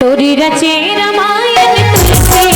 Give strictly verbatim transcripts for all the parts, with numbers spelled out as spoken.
तोरी रचे रामायण तुलसी।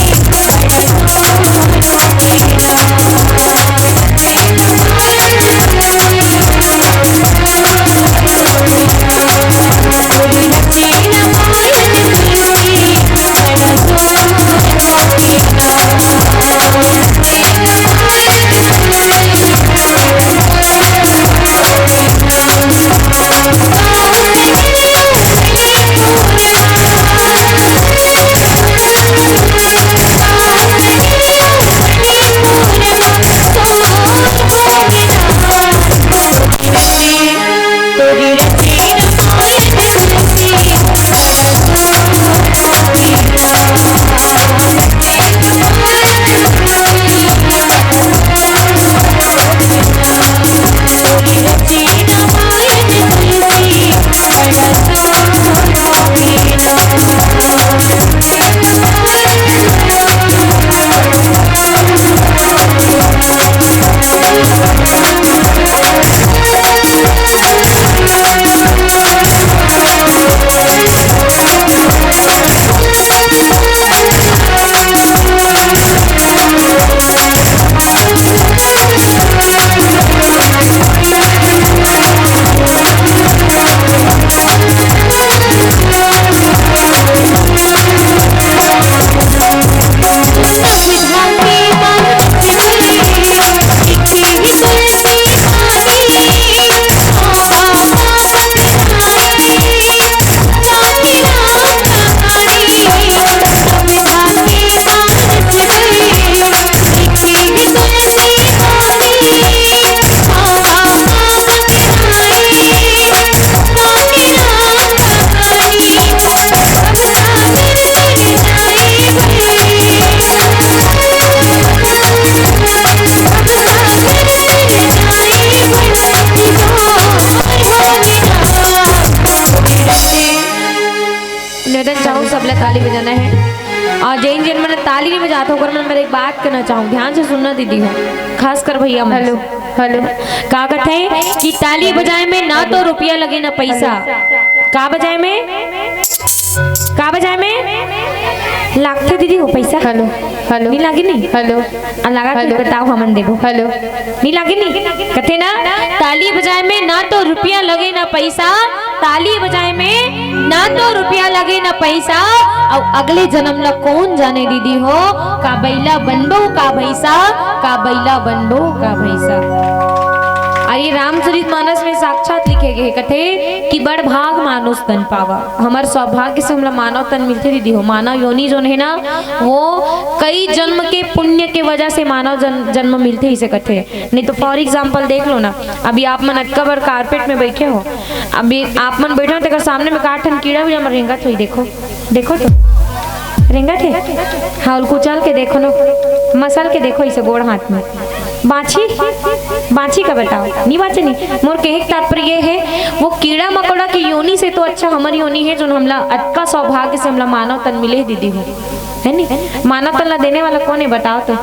निवेदन चाहूँ, सबला ताली बजाना है। और जेन जेन मन ताली नहीं बजात हो, ओकर मन मेर एक बात कहना चाहूँ, ध्यान से सुनना दीदी हो, खासकर भैया मन। Hello, hello. का कथे कि ताली बजाए में ना तो रुपया लगे ना पैसा। का बजाए में? का बजाए में? लागथे दीदी हो पैसा? Hello, hello. नहीं लागे नहीं? हेलो। आ लगा के हेलो। बताओ, हमन देबो। हेलो। नहीं लागे नहीं? कथे ना, ताली बजाए में ना तो रुपया लगे ना पैसा, ताली बजाए में ना तो रुपया लगे ना पैसा। अउ अगले जन्म ला कौन जाने दीदी हो, का बइला बनबो का भैंसा, का बइला बनबो का भैंसा। अरे रामचरित मानस में साक्षात लिखे गए, कथे कि बड़ भाग मानुष तन पावा। हमर सौभाग्य से हमला मानव तन मिलथे दीदी हो। मानव योनि जोन है ना, वो कई जन्म के पुण्य के वजह से मानव जन-, जन्म मिलथे, इसे कथे। नहीं तो for example देख लो ना, अभी आप मन अतका बड़ carpet में बैठे हो, अभी आप मन बैठे हो, तेकर सामने में का ठन कीड़ा भी हमर रेंगत होई, देखो, देखो तो, रेंगत है। हाँ, उल कुचल के देखो नो, मसल के देखो इसे गोड़ हाथ में। बाछी, बाछी का बताओ, नहीं बाछे नहीं। मोर कहे के तात्पर्य ये है, वो कीड़ा मकोड़ा की योनि से तो अच्छा हमर योनि है, जोन हमला अतका सौभाग्य से हमला मानव तन मिले है दीदी हो, है नी? मानव तन ला देने वाला कौन है, बताओ तो?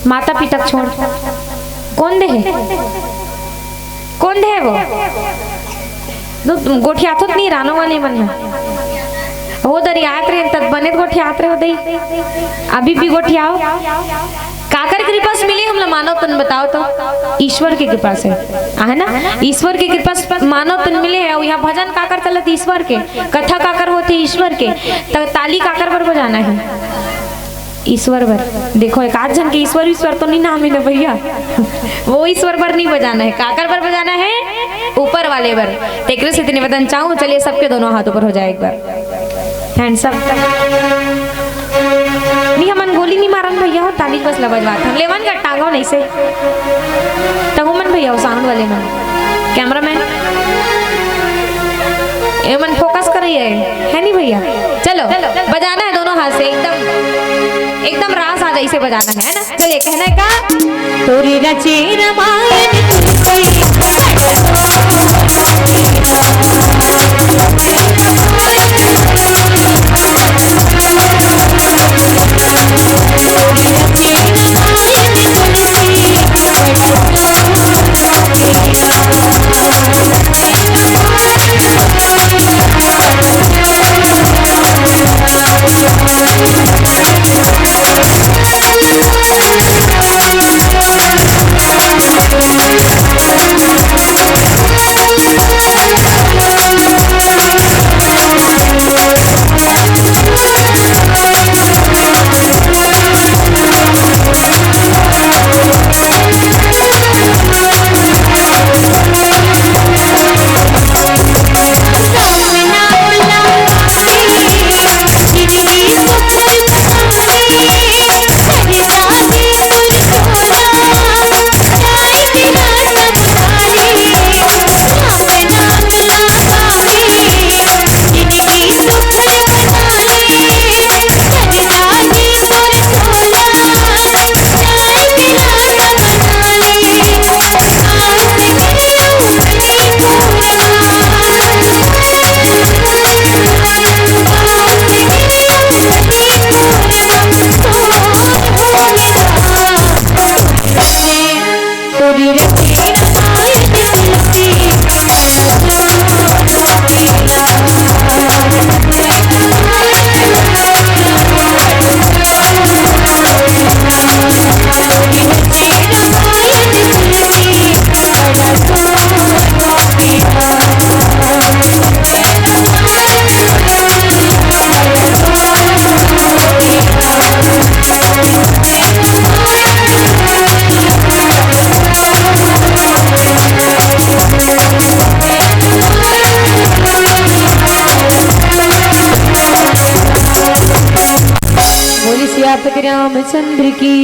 माता पिता के छोड़ कौन दे है? कौन दे है वो? दो गोठियाथो तो नहीं रानो वाले मन है। वो दरियात रहे तब बने तो गोठियात रहे हो दई। अभी भी गोठियाओ। काकर कृपा से मिले हमला मानव तन, बताओ तो? ईश्वर के कृपा से, है ना? ईश्वर के कृपा से मानव तन मिले है। और यहाँ भजन काकर चलत? ईश्वर के। कथा काकर होते? ईश्वर के। त ताली काकर बर बजाना है? ईश्वर बर। देखो, एक आध जन के ईश्वर, ईश्वर तो नहीं नाम है ना भैया। वो ईश्वर बर नहीं बजाना है, काकर बर बजाना है? ऊपर वाले बर। तेकरे से निवेदन चाहूँ, चलिए सबके दोनों हाथ ऊपर हो जाए एक बार। Hands up। नहीं, हमन गोली नहीं मारन भैया हो, ताली बस ला बजवात हन। लेवन का टांगो नहीं से। तहु मन भैया हो, sound वाले मन, cameraman, ये मन focus कर रही है, है नहीं भैया? चलो, बजाना है दोनों हाथ से, एकदम, एकदम रास आ जाए, इसे बजाना है, है ना? चलिए, कहना है का? तोरी रचे रामायण तुलसी। रामचंद्र की।